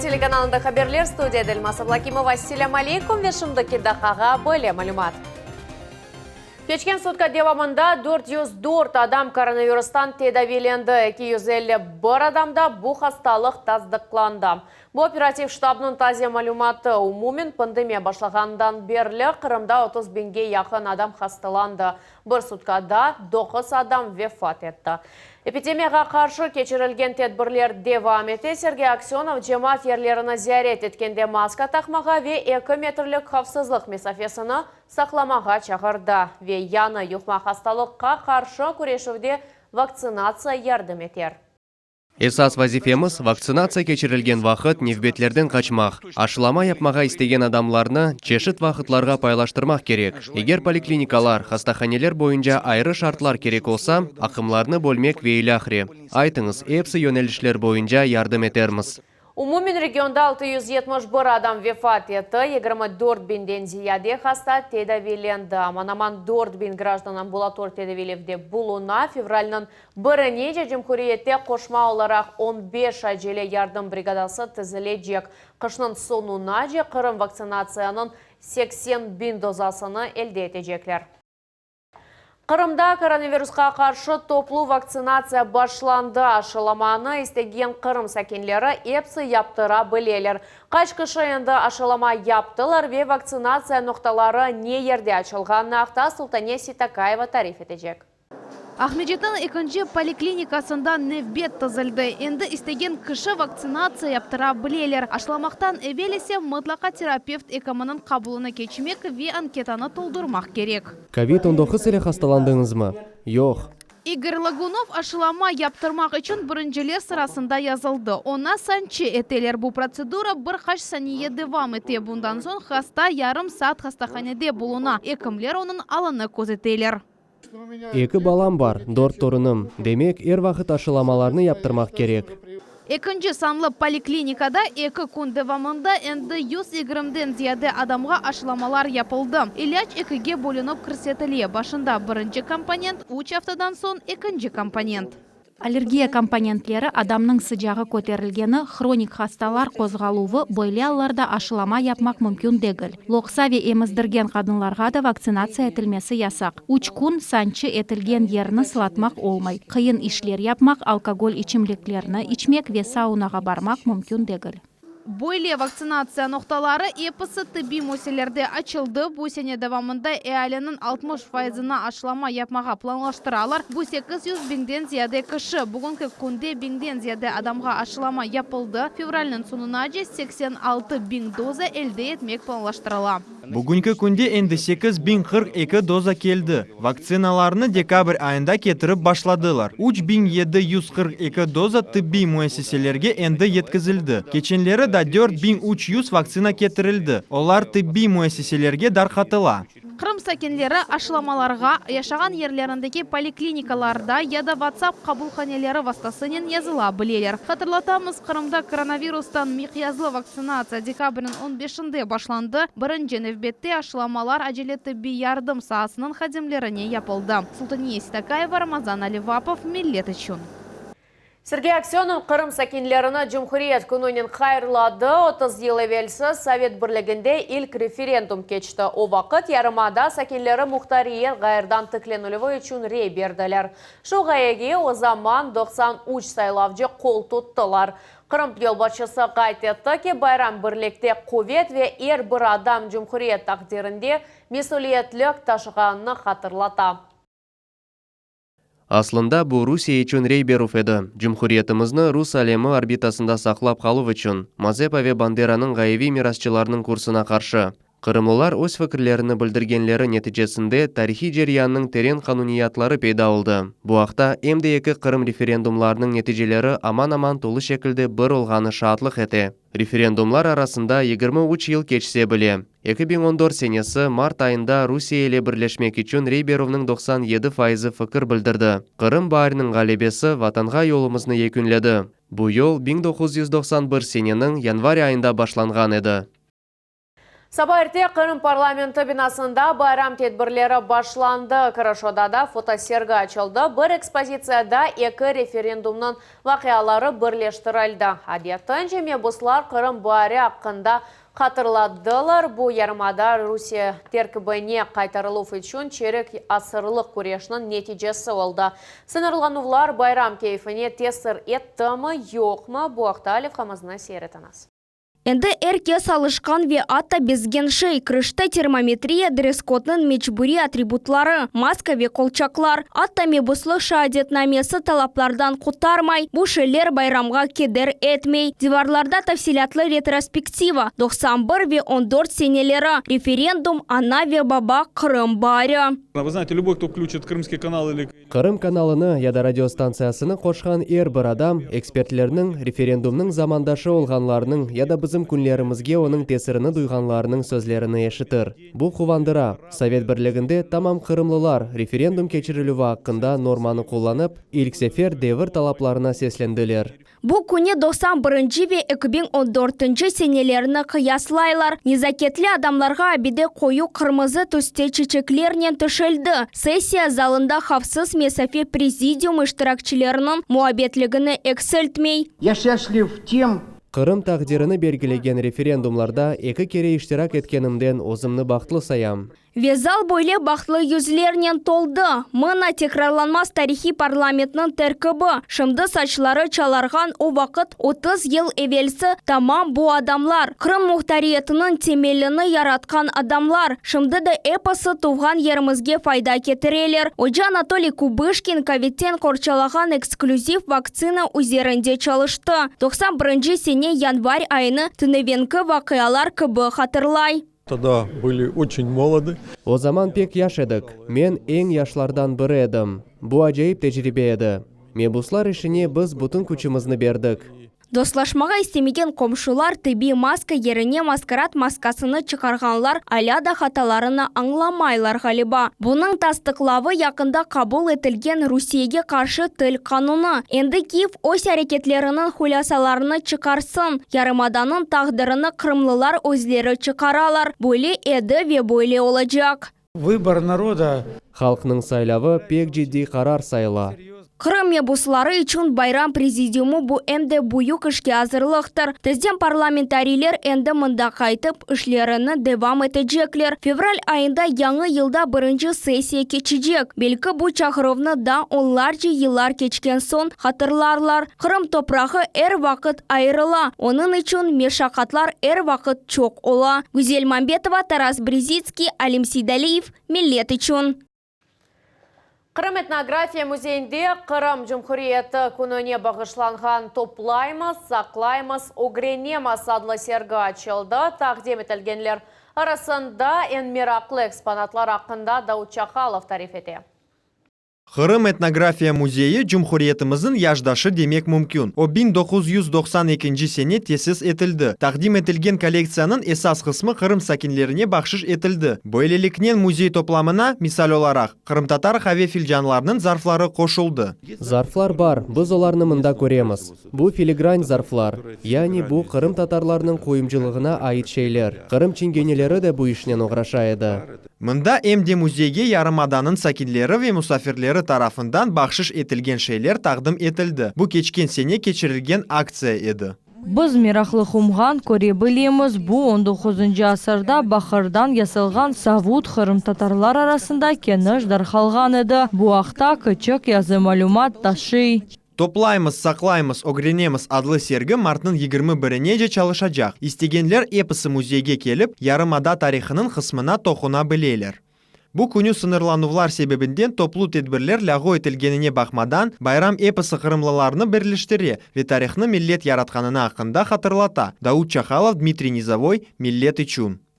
telekanalında haberler, studiyada Elmaz Ablâkimova. Selâm aleyküm ve şimdiki daqqağa böyle malümat. Keçken sutka devamında 404 adam koronavirustan tedaviylendi, 251 adamda bu hastalıq tasdıqlandı. Bu operativ ştabnıñ taze malümatı. Umumen, pandemiya başlağanından berli Qırımda 30 biñge yaqın adam hastalandı. Bir sutkada doquz adam vefat etti. Epidemiyağa qarşı keçirilgen tedbirler devam ete. Sergey Aksönov cemaat yerlerini ziyaret etkende maska taqmağa ve eki metrlik havfsızlıq mesafesini saqlamağa çağırdı. Ve yañı yuqma hastalıqqa qarşı küreşüvde vaktsinatsiya yardım eter. Esas vazifemiz, vaktsinatsiya keçirilgen vaqıt nevbetlerden qaçmaq. Aşılama yapmağa istegen adamlarnı çeşit vaqıtlarğa paylaştırmaq kerek. Eger poliklinikalar, hastahaneler boyunca ayrı şartlar kerek olsa, aqımlarnı bölmek ve ilâhre. Aytıñız, epsi yönelişler boyunca yardım etermiz. Umumen regionda 671 adam vefat etti, 24 biñden ziyade hasta tedaviylendi. Aman-aman 4000 grajdan ambulator tedaviylevde buluna. Fevralniñ birinece cumhuriyette qoşma olaraq 15 acele yardım brigadası tizilecek. Qışnıñ soñunace Qırım vaktsinatsiyanıñ 80 biñ dozasını elde etecekler. Qırımda koronavirusqa qarşı toplu vaktsinatsiya başlandı. Aşılamanı istegen Qırım sakinleri episi yaptıra bileler. Qaç kişi endi aşılama yaptılar ve vaktsinatsiya noqtaları ne yerde açılğanını aqta Sultane Seytakayeva tarif etecek. Aqmescitniñ ekinci poliklinikasında nevbet tizildi. Endi istegen kişi vaktsinatsiya yaptıra bileler. Aşılamaqtan evel ise mıtlaqa terapevt ekiminiñ qabulını keçmek ve anketanı toldurmaq kerek. Kovid 19 ile hastalandıñızmı? Yoq. İgor Logunov aşılama yaptırmaq içün birinciler sırasında yazıldı. Oña sançı eteler. Bu protsedura bir qaç saniye devam ete. Bundan soñ hasta yarım saat hastahanede buluna. Ekimler onıñ alını közeteler. Eki balam bar, dört torunım. Demek, er vaqıt aşılamalarnı yaptırmaq kerek. Ekinci sanlı poliklinikada eki kün devamında endi yüz yigirmiden ziyade adamğa aşılamalar yapıldı. İlâc ekige bölünip kirsetile, başında birinci komponent, üç aftadan soñ ekinci komponent. Allergiya komponentleri, adamnıñ sıcağı köterilgeni, hronik hastalar qozğaluvı, böyle allarda aşılama yapmaq mümkün degil. Loqsa ve emizdirgen qadınlarğa da vaktsinatsiya etilmesi yasaq. Üç kün sançı etilgen yerni sılatmaq olmay. Qıyın işler yapmaq, alkogol içimliklerni içmek ve saunağa barmaq mümkün degil. Böyle vaktsinatsiya noqtaları episi tibbiy müessiselerde açıldı. Bu sene devamında ealiniñ 60 fayızına aşılama yapmağa planlaştıralar, bu 800 biñden ziyade kişi. Bugünki künde biñden ziyade adamğa aşılama yapıldı, fevralniñ soñunace 86 biñ doza elde etmek planlaştırıla. Bugünki künde endi 8042 doza keldi. Vaktsinalarnı dekabr ayında ketirip başladılar. 3742 doza tıbbiy müessiselerge endi yetkizildi. Keçenleri da 4300 vaktsina ketirildi. Olar tıbbiy müessiselerge darqatıla. Qırım sakinleri aşılamalarğa yaşağan yerlerindeki poliklinikalarda ya da WhatsApp qabulhaneleri vastasınen yazıla bileler. Hatırlatamız, Qırımda koronavirustan miqyaslı vaktsinatsiya dekabrniñ on beşinde başlandı. Birinci nevbette aşılamalar acele tıbbiy yardım saasınıñ hadimlerine yapıldı. Sultaniye Seytakayeva, Ramazan Alivapov, Millet içün. Sergey Aksönov Qırım sakinlerini Cumhuriyet kününen hayırladı. 30 yıl evelsi Sovet Birliginde ilk referendum keçti. O vaqıt yarımada sakinleri muhtariyet ğayrıdan tiklenilüvi içün rey berdiler. Şu ğayege o zaman 93 saylavcı qol tuttılar. Qırım yolbaşçısı qayd etti ki, bayram birlikte quvet ve er bir adam cumhuriyet taqdirinde mesüliyetlik taşığanını hatırlata. Aslında bu Rusiye içün rey berüv edi, cumhuriyetimizni rus alemi orbitasında saqlap qaluv içün, Mazepa ve Banderanıñ ğayeviy mirasçılarınıñ kursuna qarşı. Qırımlılar öz fikirlerini bildirgenleri neticesinde tarihiy ceryannıñ teren qanuniyatları peyda oldı. Bu aqta em de eki Qırım referendumlarınıñ neticeleri aman-aman tolu şekilde bir olğanı şaatlıq ete. Referendumlar arasında 23 yıl keçse bile, 2014 senesi mart ayında Rusiye ile birleşmek içün rey berüvniñ 97 faizi fikir bildirdi. Qırım baariniñ ğalebesi Vatanğa yolumıznı yekünledi. Bu yol 1991 seneniñ yanvar ayında başlanğan edi. Saba erte Qırım parlamenti binasında bayram tedbirleri başlandı. Kiriş odada fotosergi açıldı. Bir ekspozitsiyada eki referendumnıñ vaqiaları birleştirildi. Adetince mebuslar Qırım baari aqqında hatırladılar. Bu yarımada Rusiye terkibine qaytarıluv içün çerik asırlıq küreşniñ neticesi oldı. Sıñırlanuvlar bayram keyfine tesir ettimi, yoqmı, bu aqta levhamıznı seyir etiñiz. Endi er kes alışqan ve atta bezgen şey, kirişte termometriya, dress-kodnıñ mecburiy atributları, maska ve qolçaqlar, atta mebuslıq şeadetnamesi talaplardan qurtarmay, bu şeyler bayramğa keder etmey. Divarlarda tafsilâtlı retrospektiva, 91 ve 14 seneleri, referendum, ana ve baba, Qırım baari. Вы знаете, любой, кто включит Крымский канал или Qırım kanalını ya da radiostantsiyasını qoşqan er bir adam ekspertlerniñ, referendumnıñ zamandaşı olğanlarnıñ ya da bizim künlerimizge onıñ tesirini duyğanlarnıñ sözlerini eşitir. Bu quvandıra. Sovet Birliginde tamam qırımlılar referendum keçirilüvi aqqında normanı qullanıp, ilk sefer devir talaplarına seslendiler. Bu künü 91-nci ve 2014-nci senelerini qıyaslaylar. Nezaketli adamlarğa abide qoyu qırmızı tüste çiçeklernen töşeldi. Sessiya zalında havfsız mesafe prezidium iştirakçileriniñ muabbetligini eksiltmey. Я счастлив тем, Qırım taqdirini belgilegen referendumlarda eki kere iştirak etkenimden özümni bahtlı sayam. Ve zal böyle bahtlı yüzlernen toldı. Mına tekrarlanmaz tarihiy parlamentniñ terkibi. Şimdi saçları çalarğan o vaqıt 30 yıl evelsi tamam bu adamlar. Qırım muhtariyetiniñ temelini yaratqan adamlar. Şimdi de episi tuvğan yerimizge fayda ketireler. Oca Anatoliy Kubışkin kovidten qorçalağan eksklüziv vaktsina üzerinde çalıştı. 91 sene yanvar ayını tünevinki vaqialar kibi hatırlay. Тогда были очень молоды. O zaman pek yaş edik. Men eñ yaşlardan biri edim. Bu acayip tecribe edi. Mebuslar işine biz bütün küçümizni berdik. Dostlaşmağa istemegen qomşular tibbiy maska yerine maskarad maskasını çıqarğanlar alâ da hatalarını añlamaylar ğaliba. Bunıñ tasdıqlavı yaqında qabul etilgen Rusiyege qarşı til qanunı. Endi Kiyev öz areketleriniñ hulâsalarını çıqarsın. Yarımadanıñ taqdirini qırımlılar özleri çıqaralar. Böyle edi ve böyle olacaq. Выбор народа Halqnıñ saylavı pek ciddiy qarar sayıla. Qırım mebusları içün bayram prezidiumı bu em de büyük işke azırlıqtır. Tezden parlamentariyler endi mında qaytıp işlerini devam etecekler. Fevral ayında yañı yılda birinci sessiya keçecek. Belki bu çağıruvnı da onlarca yıllar keçken soñ hatırlarlar. Qırım toprağı er vaqıt ayırıla. Onıñ içün meşaqatlar er vaqıt çoq ola. Güzel Mambetova, Taras Brezitskiy, Alim Seydaliyev, Millet içün. Qırım etnografiya müzeyinde Qırım Cumhuriyeti kününe bağışlanğan Toplaymız, saqlaymız, ögrenemiz adlı sergi açıldı. Taqdim etilgenler arasında eñ meraqlı eksponatlar aqqında Davut Çakalov tarif ete. Qırım etnografiya müzeyi Cumhuriyetimizniñ yaşdaşı demek mümkün. O 1992 sene tesis etildi. Taqdim etilgen kollektsiyanıñ esas qısmı Qırım sakinlerine bahşış etildi. Böyleliknen müzey toplamına, misal olaraq, qırımtatar qave filcanlarınıñ zarfları qoşuldı. Zarflar bar, biz olarnı mında köremiz. Bu filigran zarflar. Yani bu qırımtatarlarnıñ quyumcılığına ait şeyler. Qırım çingeneleri de bu işnen oğraşa edi. Mında em de müzeyge yarımadanıñ sakinleri ve musafirleri tarafından bahşış etilgen şeyler taqdim etildi. Bu keçken sene keçirilgen aktsiya edi. Biz meraqlı qumğan köre bilemiz. Bu 19 asırda baqırdan yasalğan savut qırımtatarlar arasında keniş darqalğan edi. Bu aqta küçük yazı malümat taşıy. Toplaymız, saqlaymız, ögrenemiz adlı sergi martnıñ 21-nece çalışacaq. İstegenler episi müzeyge kelip, yarımada tarihınıñ qısmına toquna bileler. Bu künü sıñırlanuvlar sebebinden toplu tedbirler lâğu etilgenine baqmadan, bayram episi qırımlılarnı birleştire ve tarihnı millet yaratqanını aqqında hatırlata. Davut Çakalov, Dmitriy Nizovoy, Millet içün.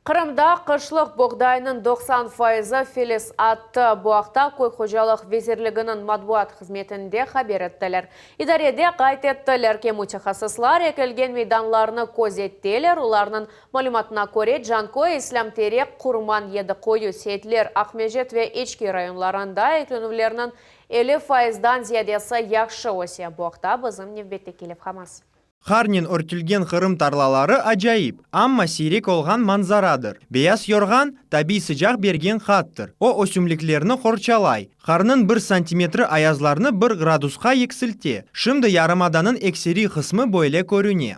Qırımda qışlıq boğdaynıñ 90 faizi filis attı. Bu aqta Köy hocalıq vezirliginiñ matbuat hızmetinde haber ettiler. İdarede qayd ettiler ki, mütehassıslar ekilgen meydanlarnı közetteler. Olarnıñ malümatına köre, Canköy, İslâm Terek, Qurman, Yedi Quyu, Seyitler, Aqmescit ve İçki rayonlarında eklenüvlerniñ 50 faizdan ziyadesi yahşı öse. Bu aqta bizim nevbetteki levhamız. Qarnen örtülgen Qırım tarlaları acayip, amma siyrek olğan manzaradır. Beyaz yorğan, tabiy sıcaq bergen qattır. O, ösümliklerni qorçalay. Qarnıñ bir santimetri ayazlarnı bir gradusqa yeksilте. Şimdi yarımadanıñ ekseriy qısmı böyle körüne.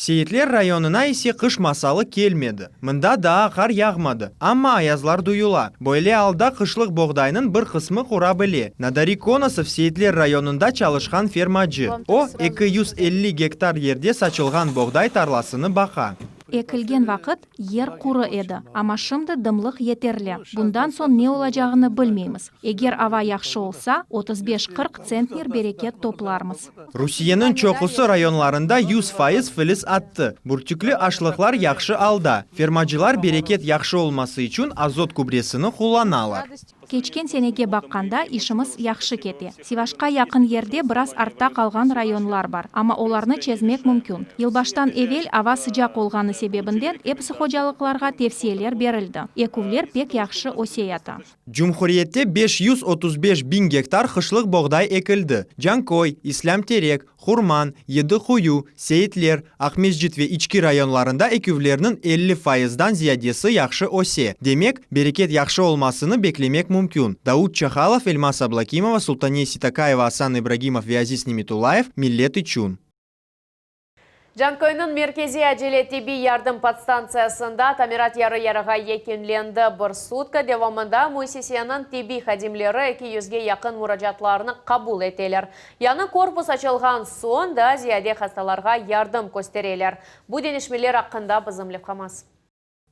Seyitler rayonına ise qış masalı kelmedi. Mında daa qar yağmadı, amma ayazlar duyula. Böyle alda qışlıq boğdaynıñ bir qısmı qura bile. Nadari Konosov Seyitler rayonında çalışqan fermacı. O, 250 gektar yerde saçılğan boğday tarlasını baqa. Ekilgen vaqıt yer quru edi, amma şimdi dımlıq yeterli. Bundan soñ ne olacağını bilmeymiz. Eger ava yahşı olsa, 35, 40 tsentner bereket toplarmız. Rusiyeniñ çoqusı rayonlarında 100% filis attı. Bürtükli aşlıqlar yahşı alda. Fermacılar bereket yahşı olması içün azot kübresini qullanalar. Keçken senege baqqanda, işimiz yahşı kete. Sivaşqa yaqın yerde biraz artta qalğan rayonlar bar, amma olarnı çezmek mümkün. Yılbaştan evel ava sıcaq olğanı sebebinden episi hocalıqlarğa tevsiyeler berildi. Eküvler pek yahşı öseyata. Cumhuriyette 535 biñ gektar qışlıq boğday ekildi. Canköy, İslâm Terek, Qurman, Yedi Quyu, Seyitler, Aqmescit ve İçki rayonlarında eküvlerniñ 50 fayızdan ziyadesi yahşı öse. Demek, bereket yahşı olmasını beklemek mümkün. Davut Çahalov, Elmaz Ablakimova, Sultaniye Sitakayeva, Asan İbragimov ve Aziz Nimetullayev Millet içün. Canköyniñ merkeziy acele tibbiy yardım podstantsiyasında tamirat yarı-yarığa yekünlendi. Bir sutka devamında müessiseniñ tibbiy hadimleri 200ge yaqın muracaatlarnı qabul eteler. Yañı korpus açılğan soñ da ziyade hastalarğa yardım köstereler. Bu deñişmeler aqqında bizim levhamız.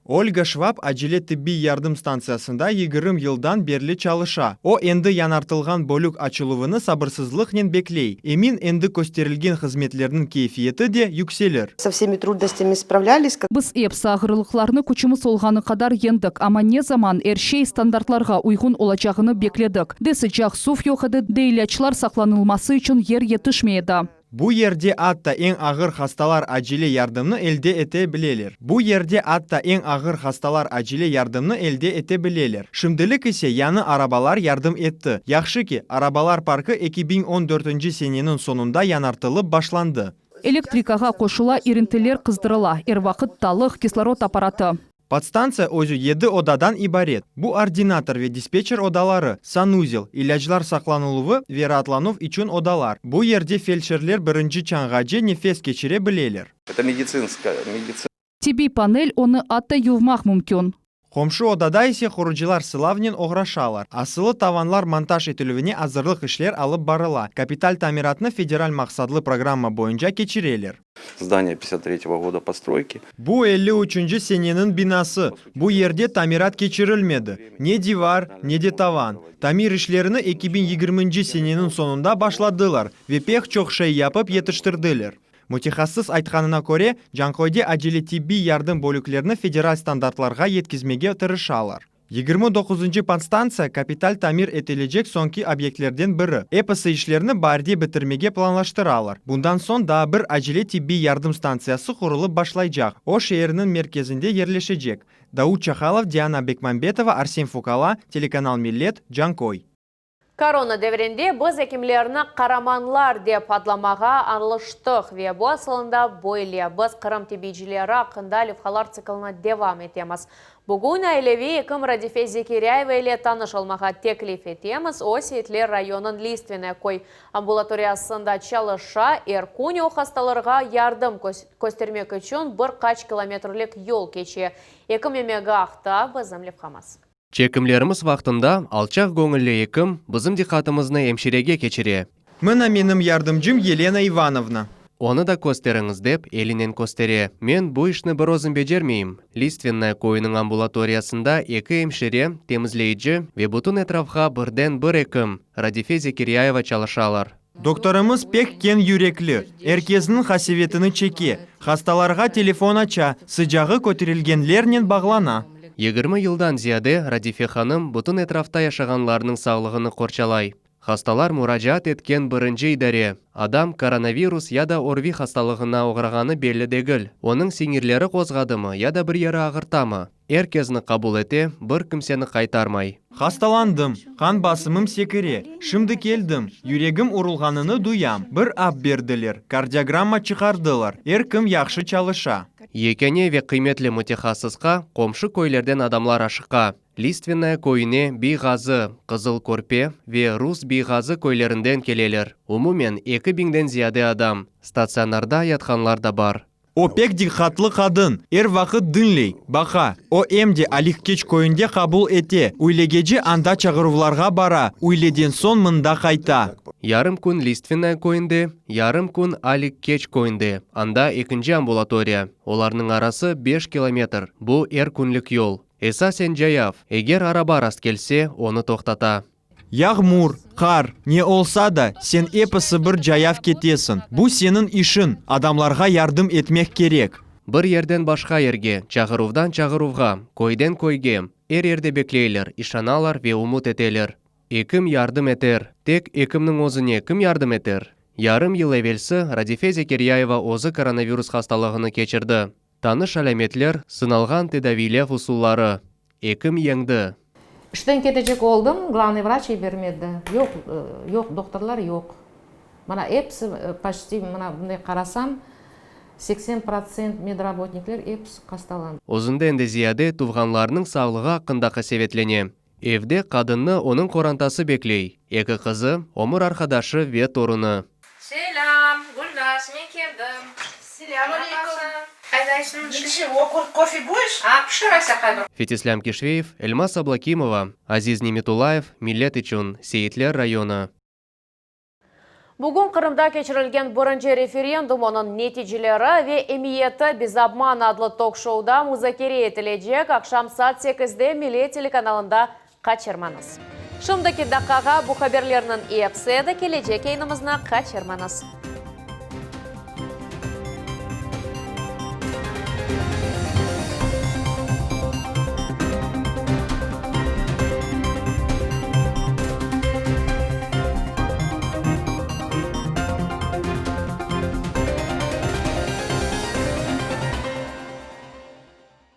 Olga Şvab acele tibbiy yardım stantsiyasında 20 yıldan berli çalışa. O, endi yañartılğan bölük açıluvını sabırsızlıqnen bekley. Emin, endi kösterilgen hızmetlerniñ keyfiyeti de yükselir. Со всеми трудностями справлялись. Biz episi ağırlıqlarnı küçümiz olğanı qadar yeñdik, amma ne zaman er şey standartlarğa uyğun olacağını bekledik. De sıcaq suv yoq edi, de ilâclar saqlanılması içün yer yetişmey edi. Bu yerde atta eñ ağır hastalar acele yardımnı elde ete bileler. Bu yerde atta eñ ağır hastalar acele yardımnı elde ete bileler. Şimdilik ise yañı arabalar yardım etti. Yahşı ki, arabalar parkı 2014 seneniñ soñunda yañartılıp başlandı. Elektrikağa qoşula, irintiler qızdırıla. Er vaqıt talıq, kislorod apparatı. Podstantsiya özü 7 odadan ibaret. Bu ordinator ve dispetçer odaları, sanuzel, ilâclar saqlanıluvı ve raatlanuv içün odalar. Bu yerde feldşerler birinci çañğace nefes keçire bileler. Это медицинская, медицина. Tibbiy panel onı atta yuvmaq mümkün. Qomşu odada ise qurucılar sılavnen oğraşalar. Asılı tavanlar montaj etilüvine azırlıq işler alıp barıla. Kapital tamiratnı federal maqsatlı programma boyunca keçireler. Здание 53 года постройки. Bu 53 seneniñ binası. Bu yerde tamirat keçirilmedi. Ne divar, ne de tavan. Tamir işlerini 2020 seneniñ soñunda başladılar ve pek çoq şey yapıp yetiştirdiler. Mütehassıs aytqanına köre, Canköyde acele tibbiy yardım bölüklerini federal standartlarğa yetkizmege tırışalar. 29 podstantsiya kapital tamir etilecek soñki obyektlerden biri. Episi işlerni baarde bitirmege planlaştıralar. Bundan soñ daa bir acele tibbiy yardım stantsiyası qurulıp başlaycaq. O şeerniñ merkezinde yerleşecek. Davut Çahalov, Diana Bekmambetova, Arsen Fukala, telekanal Millet, Canköy. Korona devrinde biz ekimlerni qaramanlar dep adlamağa alıştıq ve bu aslında böyle. Biz Qırım tibbiycileri aqqında levhalar tsiklini devam etemiz. Bugün aileviy ekim Radife Zekiriyeva ile tanış olmağa teklif etemiz. O, Seyitler rayonınıñ Listvennaya köy ambulatoriyasında çalışa. Er kün o hastalarğa yardım köstermek içün bir qaç kilometrlik yol keçe. Ekim emegi aqta bizim levhamız. Çekimlerimiz vaqtında alçaq göñülli ekim bizim diqqatımıznı emşirege keçire. Mına menim yardımcım Yelena İvanovna. Onı da kösteriñiz dep elinen köstere. Men bu işni bir özüm becermeyim. Listvennaya köyüniñ ambulatoriyasında eki emşire, temizleyici ve bütün etrafqa birden bir ekim, Radife Zekiriyayeva çalışalar. Doktorımız pek keñ yürekli, er kesniñ qasevetini çeke, hastalarğa telefon aça, sıcağı köterilgenlernen bağlana. 20 yıldan ziyade Radife hanım bütün etrafta yaşağanlarnıñ sağlığını qorçalay. Hastalar muracaat etken birinci idare. Adam koronavirus ya da ORVİ hastalığına oğrağanı belli degil. Onıñ siñirleri qozğadımı ya da bir yeri ağırtamı? Er kesni qabul ete, bir kimseni qaytarmay. Hastalandım, qan basımım sekire. Şimdi keldim, yüregim urulğanını duyam. Bir ap berdiler, kardiogramma çıqardılar. Er kim yahşı çalışa. Yekâne ve qıymetli mütehassısqa qomşu köylerden adamlar aşıqa. Listvennaya köyüne Biy Ğazı, Qızıl Körpe ve Rus Biy Ğazı köylerinden keleler. Umumen eki biñden ziyade adam. Statsionarda yatqanlar da bar. O pek diqqatlı qadın, er vaqıt diñley, baqa. O em de Alihkeç köyünde qabul ete, üylegece anda çağıruvlarğa bara, üyleden soñ mında qayta. Yarım kün Listvennaya köyünde, yarım kün Alikkeç köyünde, anda ekinci ambulatoriya. Olarnıñ arası beş kilometr, bu er künlik yol. Esasen cayav, eger araba rastkelse, onı toqtata. Yağmur, qar, ne olsa da, sen episi bir cayav ketesiñ. Bu seniñ işiñ, adamlarğa yardım etmek kerek. Bir yerden başqa yerge, çağıruvdan çağıruvğa, köyden köyge, er yerde bekleyler, işanalar ve ümüt eteler. Ekim yardım eter. Tek ekimniñ özüne kim yardım eter? Yarım yıl evelsi Radife Zekeryayeva özü koronavirus hastalığını keçirdi. Tanış alâmetler, sınalğan tedaviylev usulları. Ekim yeñdi. İşten ketecek oldım, glavnıy vraç yibermedi. Yoq, yoq, doktorlar yoq. Mına episi почти, mına bunday qarasam, 80% medrabotnikler episi hastalandı. Özünden de ziyade tuvğanlarınıñ sağlığı aqqında qasevetlene. Evde qadınnı onıñ qorantası bekley, eki qızı, ömür arqadaşı ve torunı. Selâm, Gülnaz, men keldim. Selâm aleyküm. Qaydaysıñ? Nişe, kofe budiş? A, pişir aysa qay bir. Fetislâm Kişveyev, Elmaz Ablakimova, Aziz Nimetullayev, Millet içün, Seyitler rayonı. Bugün Qırımda keçirilgen birinci referendum, onıñ neticeleri ve emiyeti Bez obmana adlı tok-şouda muzakere etilecek, aqşam saat sekizde Millet telekanalında qaçırmañız. Şimdiki daqqağa bu haberlerniñ episi edi, kelecek yayınımıznı qaçırmañız.